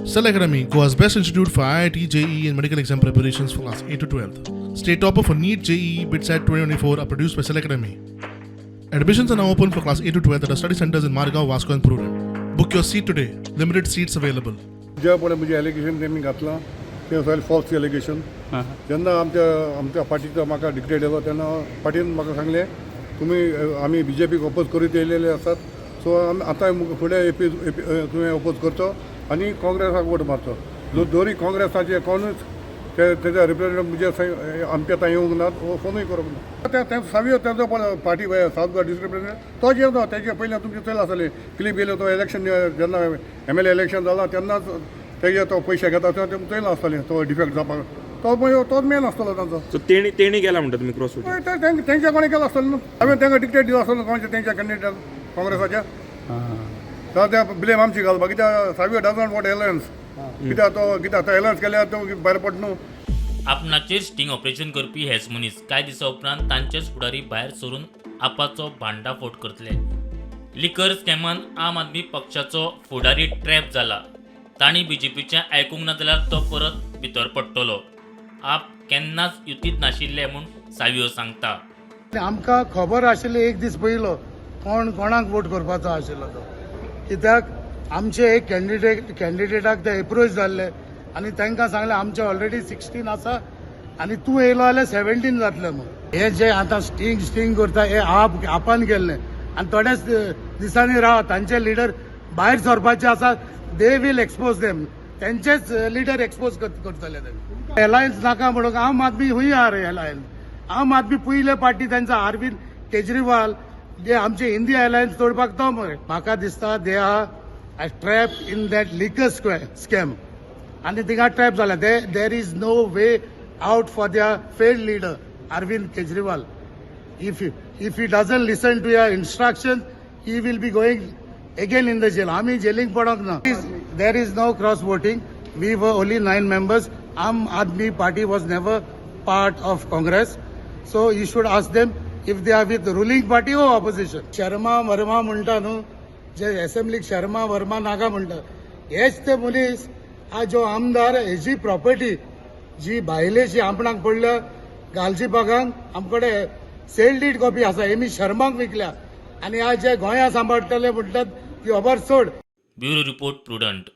Cell Academy, Goa's best institute for IIT, JEE, and medical exam preparations for class 8 to 12. State topper for NEET, JEE, BITSAT 2024 are produced by Cell Academy. Admissions are now open for class 8 to 12 at our study centers in Margao, Vasco, and Prudent. Book your seat today. Limited seats available. जे पळय म्हजें allegation तेमी घातलां तें सगळें falls allegation. जेन्ना आमच्या आमच्या पार्टीचो म्हाका डिक्लेर येयलो तेन्ना पार्टीन म्हाका सांगलें, तुमी आमी बीजेपीक ओपोज करीत येयलेले आसात, सो आमी आतां फुडें एपी तुवें ओपोज करचो आनी काँग्रेसाक वोट मारचो. जो दोरी काँग्रेसाचे कोणूच ते तेजे रिप्रेझेंटेटिव म्हणजे आमच्या थंय येवंक नात वो फोनूय करूंक ना. ते ते सावियो तेजो पळय party south Goa district president, तो येवना. तेजे पयलीं तुमचे चयल आसतले क्लिप येयलो. तो इलेक्शन जेन्ना एमएलए इलेक्शन जाला तेन्नाच तेजे तो पयशे घेता तेन्ना ते चोयला आसतलें. तो डिफेक्ट जावपाक तो पळय तोच मेन आसतलो तांचो. सो तेणी तेणी केला म्हणटा तुमी क्रॉस वोटिंग? हय, ते तेंच्या कोणें केलां आसतलें न्हू. हांवें तांकां डिक्टेट दिलो आसतलो कोणाच्या तेंच्या कॅन्डिडेटाक काँग्रेसाच्या, जाल्यार ते ब्लेम आमची घालपा. कित्याक सावियो डजंट वॉन्ट एलायन्स. कित्याक तो कित्याक तो एलायन्स केल्यार तो भायर पडटा न्हू. आपणाचेर स्टिंग ऑपरेशन करपी हेच मनीस कांय दिसां उपरांत तांचेच फुडारी भायर सरून आपाचो भांडाफोड करतले. लिकर स्कॅमान आम आदमी पक्षाचो फुडारी ट्रॅप जाला. तांणी बीजेपीचें आयकूंक ना जाल्यार तो परत भितर पडटलो. आप केन्नाच युतीत नाशिल्ले म्हूण सावियो सांगता. आमकां खबर आशिल्ली एक दीस पयलो कोण कोणाक वोट करपाचो आशिल्लो तो, कित्याक आमचे एक कॅन्डिडेटाक ते एप्रोच जाल्ले आनी तांकां सांगलें, आमचे ऑलरेडी 16 आसा आनी तूं येयलो जाल्यार 17 जातले म्हूण. हे जे आतां स्टिंग स्टिंग करता हे आप आपान केल्ले आनी थोड्याच दिसांनी राव, तांचे लिडर भायर सरपाचे आसा. They will expose them. तेंचेच लिडर एक्सपोज करतले. ते अलायन्स नाका म्हणून आम आदमी हुंय आहा रे अलायन्स? आम आदमी पयले पार्टी त्यांचा अरविंद केजरीवाल जे आमचे हिंदी अलायन्स तोडपाक तो मरे. म्हाका दिसता they are trap in that liquor scam आनी थिंगा ट्रॅप जाला ते. There is no way out for their failed leader Arvind Kejriwal. If he doesn't listen to your instruction, he will be going again in the jail. आमी जेलींक पडोंक ना. There is no cross voting. We were only nine members. Aam Aadmi Party was never part of Congress, so you should ask them if they are with ruling party or opposition. Sharma Verma म्हणटा न्हू, जे असेंब्लीक शर्मा वर्मा नाका म्हणटा, हेच ते मनीस आज जो आमदार हेजी प्रॉपर्टी जी भायलेची आपणाक पडल्या गालजीबागान, आमकडे सेल डीड कॉपी आसा, एमी शर्माक विकल्या आनी आज जे गोंया सांबाळटले म्हणटात ती खबर सोड. Bureau report, prudent.